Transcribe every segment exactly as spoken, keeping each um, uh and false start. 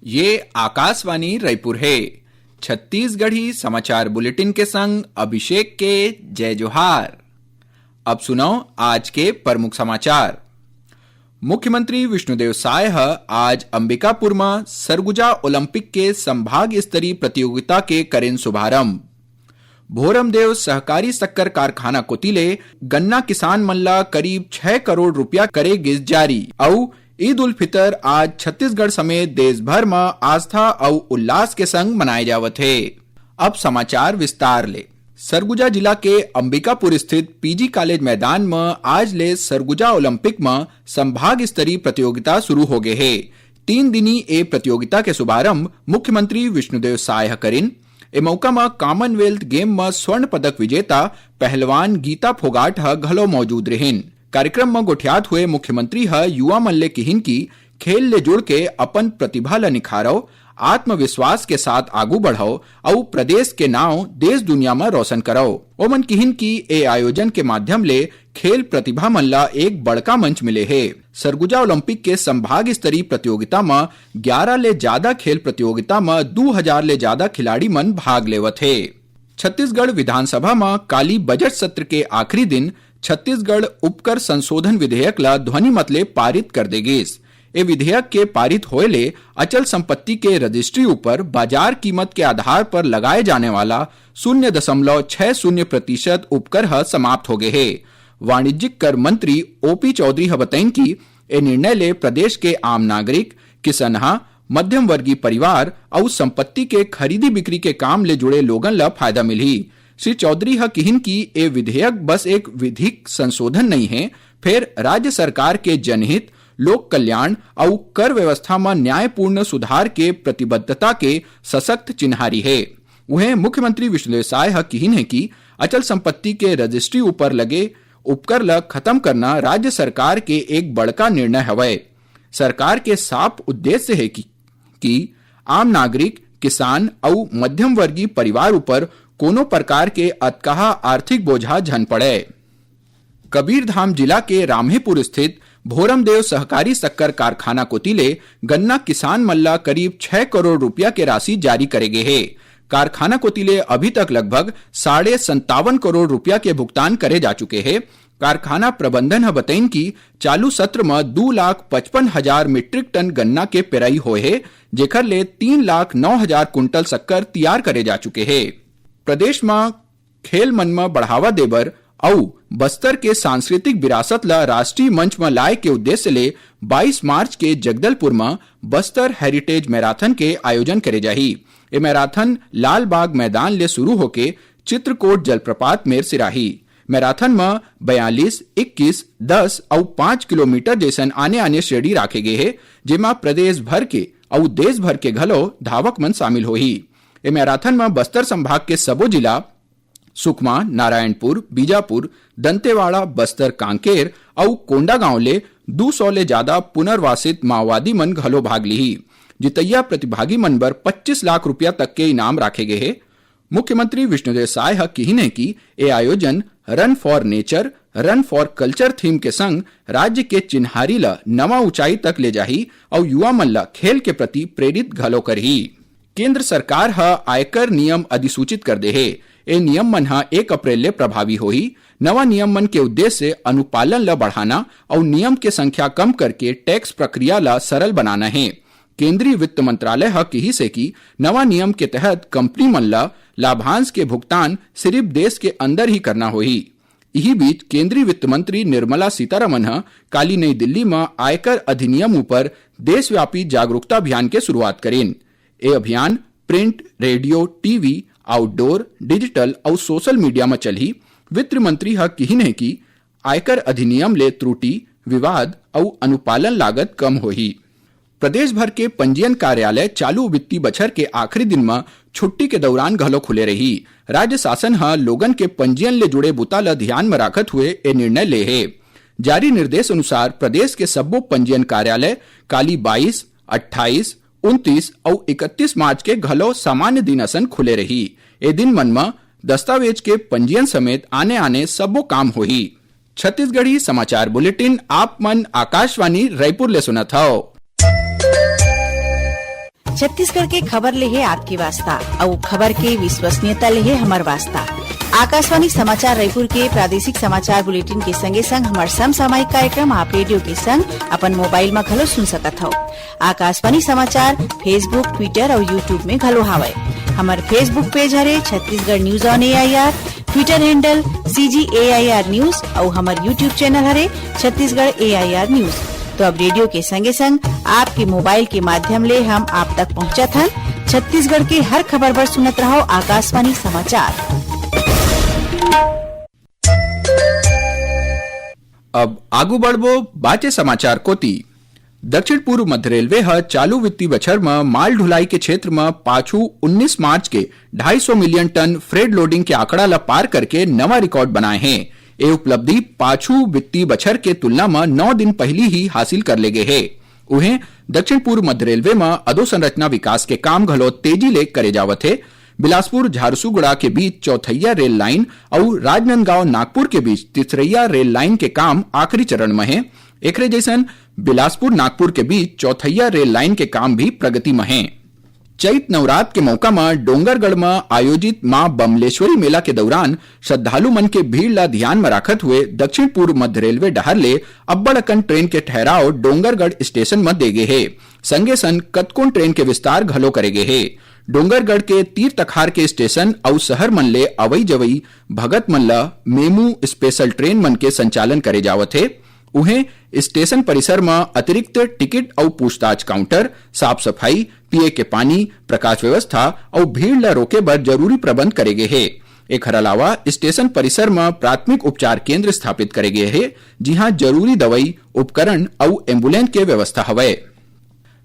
ये आकाशवाणी रायपुर हे। छत्तीसगढ़ी समाचार बुलेटिन के संग अभिषेक के जय जोहार। अब सुनव आज के प्रमुख समाचार। मुख्यमंत्री विष्णुदेव साय ह आज अंबिकापुर म सरगुजा ओलंपिक के संभाग स्तरीय प्रतियोगिता के करेन शुभारंभ। भोरमदेव सहकारी शक्कर कारखाना कोति ले गन्ना किसान मन ला करीब छह करोड़ रुपया करे गिस जारी। अउ ईद उल फितर आज छत्तीसगढ़ समेत देश भर म आस्था अउ उल्लास के संग मनाए जावत हे। अब समाचार विस्तार ले। सरगुजा जिला के अंबिकापुर स्थित पीजी कॉलेज मैदान म आज ले सरगुजा ओलंपिक म संभाग स्तरीय प्रतियोगिता शुरू हो गे हे। तीन दिनी ए प्रतियोगिता के शुभारंभ मुख्यमंत्री विष्णुदेव साय ह करिन। ए मौका म कॉमनवेल्थ गेम म स्वर्ण पदक विजेता पहलवान गीता फोगाट ह घलो मौजूद रिहिन। कार्यक्रम म गोठियात हुए मुख्यमंत्री ह युवा मन ले किहिन कि खेल ले जुड़ के अपन प्रतिभा ल निखारव, आत्मविश्वास के साथ आगू बढ़व अउ प्रदेश के नाव देश दुनिया म रोशन करव। ओमन किहिन कि ए आयोजन के माध्यम ले खेल प्रतिभा मन ला एक बड़का मंच मिले हे। सरगुजा ओलंपिक के संभाग स्तरीय प्रतियोगिता म ग्यारह ले जादा खेल प्रतियोगिता म दू हजार ले जादा खिलाड़ी मन भाग लेवत हे। छत्तीसगढ़ विधानसभा म काली बजट सत्र के आखिरी दिन छत्तीसगढ़ उपकर संशोधन विधेयक ला ध्वनि मत ले पारित कर दे गिस। ए विधेयक के पारित होए ले अचल संपत्ति के रजिस्ट्री ऊपर बाजार कीमत के आधार पर लगाए जाने वाला शून्य दशमलव छह शून्य प्रतिशत उपकर ह समाप्त हो गे हे। वाणिज्यिक कर मंत्री ओपी चौधरी ह बतइन कि ए निर्णय ले प्रदेश के आम नागरिक, किसनहा, मध्यम वर्गीय परिवार अउ संपत्ति के खरीदी बिक्री के काम ले जुड़े लोगन ल फायदा मिलही। श्री चौधरी ह किहिन कि ए विधेयक बस एक विधिक संशोधन नइ हे, फेर राज्य सरकार के जनहित, लोक कल्याण अउ कर व्यवस्था म न्यायपूर्ण सुधार के प्रतिबद्धता के सशक्त चिन्हारी हे। उहें, मुख्यमंत्री विष्णुदेव साय ह किहिन हे कि अचल संपत्ति के रजिस्ट्री ऊपर लगे उपकर ल खत्म करना राज्य सरकार के एक बड़का निर्णय हवय। सरकार के साफ उद्देश्य हे कि, कि आम नागरिक, किसान अउ मध्यम वर्गीय परिवार ऊपर कोनो प्रकार के अतकाहा आर्थिक बोझा झन पड़य। कबीरधाम जिला के राम्हेपुर स्थित भोरमदेव सहकारी शक्कर कारखाना कोति ले गन्ना किसान मन ला करीब छह करोड़ रुपया के राशि जारी करे गे हे। कारखाना कोति ले अभी तक लगभग साढ़े संतावन करोड़ रुपया के भुगतान करे जा चुके हे। कारखाना प्रबंधन ह बतइन कि चालू सत्र म दू लाख पचपन हजार मीट्रिक टन गन्ना के पेराई होए हे, जेखर ले तीन लाख नौ हजार कुंटल शक्कर तियार करे जा चुके हे। प्रदेश म खेल मन म बढ़ावा देबर अउ बस्तर के सांस्कृतिक विरासत ल राष्ट्रीय मंच म लाए के उद्देश्य ले बाईस मार्च के जगदलपुर म बस्तर हेरिटेज मैराथन के आयोजन करे जाही। ए मैराथन लालबाग मैदान ले शुरू होके चित्रकोट जलप्रपात मेर सिराही। मैराथन म बयालीस, इक्कीस, दस अउ पाँच किलोमीटर जइसन आने-आने श्रेणी राखे गे हे, जेमा प्रदेश भर के अउ देश भर के घलो धावक मन शामिल होही। ए मैराथन म बस्तर संभाग के सबो जिला, सुकमा, नारायणपुर, बीजापुर, दंतेवाड़ा, बस्तर, कांकेर अउ कोंडागांव ले दू सौ ले जादा पुनर्वासित माओवादी मन घलो भाग लिही। जितैया प्रतिभागी मन बर पच्चीस लाख रुपया तक के इनाम राखे गे हे। मुख्यमंत्री विष्णुदेव साय ह किहिन हे कि ए आयोजन Run for Nature, Run for Culture theme के संग राज्य के चिन्हारी ल नवा ऊंचाई तक ले जाही अउ युवा मन ल खेल के प्रति प्रेरित घलो करही। केंद्र सरकार ह आयकर नियम अधिसूचित कर दे हे। ए नियम मन ह एक अप्रैल ले प्रभावी होही। नवा नियम मन के उद्देश्य अनुपालन ल बढ़ाना अउ नियम के संख्या कम करके टैक्स प्रक्रिया ल सरल बनाना हे। केंद्रीय वित्त मंत्रालय ह किहिस हे कि नवा नियम के तहत कंपनी मन ल लाभांश के भुगतान सिरिफ देश के अंदर ही करना होही। इही बीच केंद्रीय वित्त मंत्री निर्मला सीतारमन ह काली नई दिल्ली म आयकर अधिनियम ऊपर देशव्यापी जागरूकता अभियान के शुरुआत करिन। ए अभियान print, radio, TV, outdoor, digital अउ सोशल मीडिया म चलही। वित्त मंत्री ह किहिन हे कि आयकर अधिनियम ले त्रुटि, विवाद अउ अनुपालन लागत कम होही। प्रदेश भर के पंजीयन कार्यालय चालू वित्तीय बछर के आखिरी दिन म छुट्टी के दौरान घलो खुले रही। राज्य शासन ह लोगन के पंजीयन ले जुड़े बुता ल ध्यान म राखत हुए ए निर्णय ले हे। जारी निर्देश अनुसार प्रदेश के सब्बो पंजीयन कार्यालय काली बाईस, अट्ठाईस, उनतीस अउ इकतीस मार्च के घलो सामान्य दिन असन खुले रही। ए दिन मन म दस्तावेज के पंजीयन समेत आने-आने सब्बो काम होही। छत्तीसगढ़ी समाचार बुलेटिन आप मन आकाशवाणी रायपुर ले सुनत हव। छत्तीसगढ़ के खबर ले हे आपके वास्ता, अउ खबर के विश्वसनीयता ले हे हमर वास्ता। आकाशवाणी समाचार रायपुर के प्रादेशिक समाचार बुलेटिन के संगे संग हमर समसामयिक कार्यक्रम आप रेडियो के संग अपन मोबाइल म घलो सुन सकत हव। आकाशवाणी समाचार Facebook, Twitter अउ YouTube में घलो हावय। हमर Facebook पेज हरे Chhattisgarh news on AIR, Twitter handle CG AIR news अउ हमर YouTube चैनल हरे छत्तीसगढ़ एआईआर न्यूज। तो अब रेडियो के संगे संग आपके मोबाइल के माध्यम ले हम आप तक पहुंचत हन। छत्तीसगढ़ के हर खबर बर सुनत रहव आकाशवाणी समाचार। अब आगू बढ़बो बाचे समाचार कोती। दक्षिण पूर्व मध्य रेलवे ह चालू वित्तीय बछर म माल ढुलाई के क्षेत्र म पाछू उन्नीस मार्च के ढाई सौ मिलियन टन फ्रेट लोडिंग के आंकड़ा ल पार करके नवा रिकॉर्ड बनाए हे। ए उपलब्धि पाछू वित्तीय बछर के तुलना म नौ दिन पहिली ही हासिल कर ले गे हे। उहें, दक्षिण पूर्व मध्य रेलवे म अधोसंरचना विकास के काम घलो तेजी ले करे जावत हे। बिलासपुर झारसुगुड़ा के बीच चौथैया रेल लाइन अउ राजनांदगांव नागपुर के बीच तीसरैया रेल लाइन के काम आखिरी चरण म हे। एकरे जइसन बिलासपुर नागपुर के बीच चौथैया रेल लाइन के काम भी प्रगति म हे। चैत नवरात के मौका म डोंगरगढ़ म आयोजित मां बमलेश्वरी मेला के दौरान श्रद्धालु मन के भीड़ ला ध्यान म राखत हुए दक्षिण पूर्व मध्य रेलवे डहार ले अब्बड़ अकन ट्रेन के ठहराव डोंगरगढ़ स्टेशन म दे गे हे। संगे संग कतकोन ट्रेन के विस्तार घलो करे गे हे। डोंगरगढ़ के तीर तखार के स्टेशन अउ शहर मन ले अवई जवई भगत मन ला मेमू स्पेशल ट्रेन मन के संचालन करे जावत हे। उहें, स्टेशन परिसर म अतिरिक्त टिकट अउ पूछताछ काउंटर, साफ सफाई, पीए के पानी, प्रकाश व्यवस्था अउ भीड़ ल रोके बर जरूरी प्रबंध करे गे हे। एखर अलावा स्टेशन परिसर म प्राथमिक उपचार केंद्र स्थापित करे गे हे, जिहां जरूरी दवई, उपकरण अउ एम्बुलेंस के व्यवस्था हवय।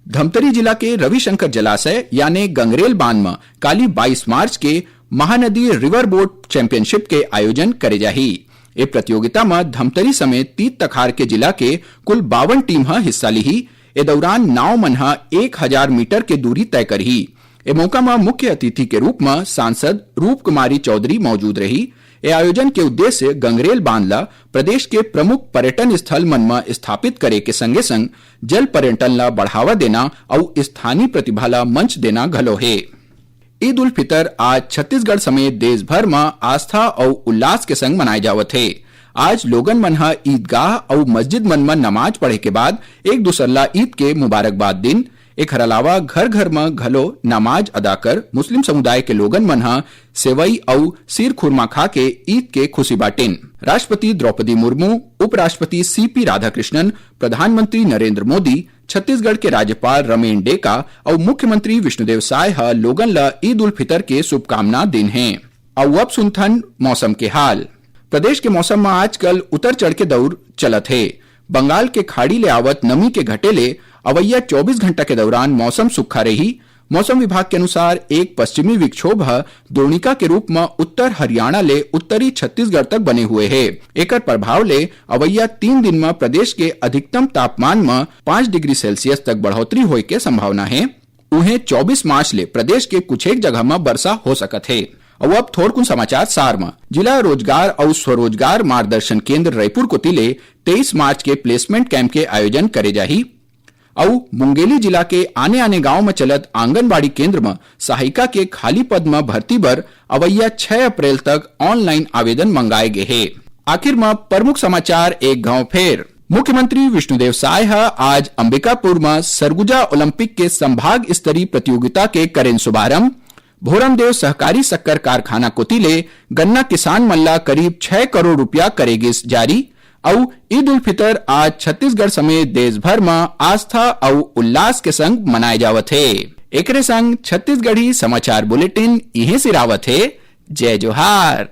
धमतरी जिला के रविशंकर जलाशय यानी गंगरेल बांध म काली बाईस मार्च के महानदी रिवर बोट चैंपियनशिप के आयोजन करे जाही। ए प्रतियोगिता म धमतरी समेत तीर तखार के जिला के कुल बावन टीम ह हिस्सा लिही। ए दौरान नाव मन ह एक हजार मीटर के दूरी तय करही। ए मौका म मुख्य अतिथि के रूप म सांसद रूप कुमारी चौधरी मौजूद रही। ए आयोजन के उद्देश्य गंगरेल बांध ल प्रदेश के प्रमुख पर्यटन स्थल मन म स्थापित करे के संगे संग जल पर्यटन ल बढ़ावा देना अउ स्थानीय प्रतिभा ल मंच देना घलो हे। ईद उल फितर आज छत्तीसगढ़ समेत देश भर म आस्था अउ उल्लास के संग मनाए जावत हे। आज लोगन मन ह ईदगाह अउ मस्जिद मन म नमाज पढ़े के बाद एक दूसर ला ईद के मुबारकबाद दिन। एखर अलावा घर घर म घलो नमाज अदा कर मुस्लिम समुदाय के लोगन मन ह सेवई अउ सीर खुरमा खा के ईद के खुशी बांटिन। राष्ट्रपति द्रौपदी मुर्मू, उपराष्ट्रपति सीपी राधाकृष्णन, प्रधानमंत्री नरेंद्र मोदी, छत्तीसगढ़ के राज्यपाल रमेन डेका अउ मुख्यमंत्री विष्णुदेव साय ह लोगन ल ईद उल फितर के शुभकामना दिन हे। अउ अब सुनथन मौसम के हाल। प्रदेश के मौसम म आजकल उतर चढ़ के दौर चलत हे। बंगाल के खाड़ी ले आवत नमी के घटे ले अवइया चौबीस घंटा के दौरान मौसम सुक्खा रही। मौसम विभाग के अनुसार, एक पश्चिमी विक्षोभ ह द्रोणिका के रूप म उत्तर हरियाणा ले उत्तरी छत्तीसगढ़ तक बने हुए हे। एकर प्रभाव ले अवइया तीन दिन म प्रदेश के अधिकतम तापमान म पाँच डिग्री सेल्सियस तक बढ़ोतरी होए के संभावना हे। उहें, चौबीस मार्च ले प्रदेश के कुछ एक जगह म बरसा हो सकत हे। अउ अब थोरकुन समाचार सार म। जिला रोजगार अउ स्वरोजगार मार्गदर्शन केंद्र रायपुर कोति ले तेईस मार्च के प्लेसमेंट कैंप के आयोजन करे जाही। अउ मुंगेली जिला के आने-आने गांव म चलत आंगनबाड़ी केंद्र म सहायिका के खाली पद म भर्ती बर अवइया छह अप्रैल तक ऑनलाइन आवेदन मंगाए गे हे। आखिर म प्रमुख समाचार एक घांव फेर। मुख्यमंत्री विष्णुदेव साय ह आज अंबिकापुर म सरगुजा ओलंपिक के संभाग स्तरीय प्रतियोगिता के करेन शुभारंभ। भोरमदेव सहकारी शक्कर कारखाना कोति ले गन्ना किसान मन ला करीब छह करोड़ रुपया करे गिस जारी। अउ ईद उल फितर आज छत्तीसगढ़ समेत देश भर म आस्था अउ उल्लास के संग मनाए जावत हे। एकरे संग छत्तीसगढ़ी समाचार बुलेटिन इहें सिरावत हे। जय जोहार।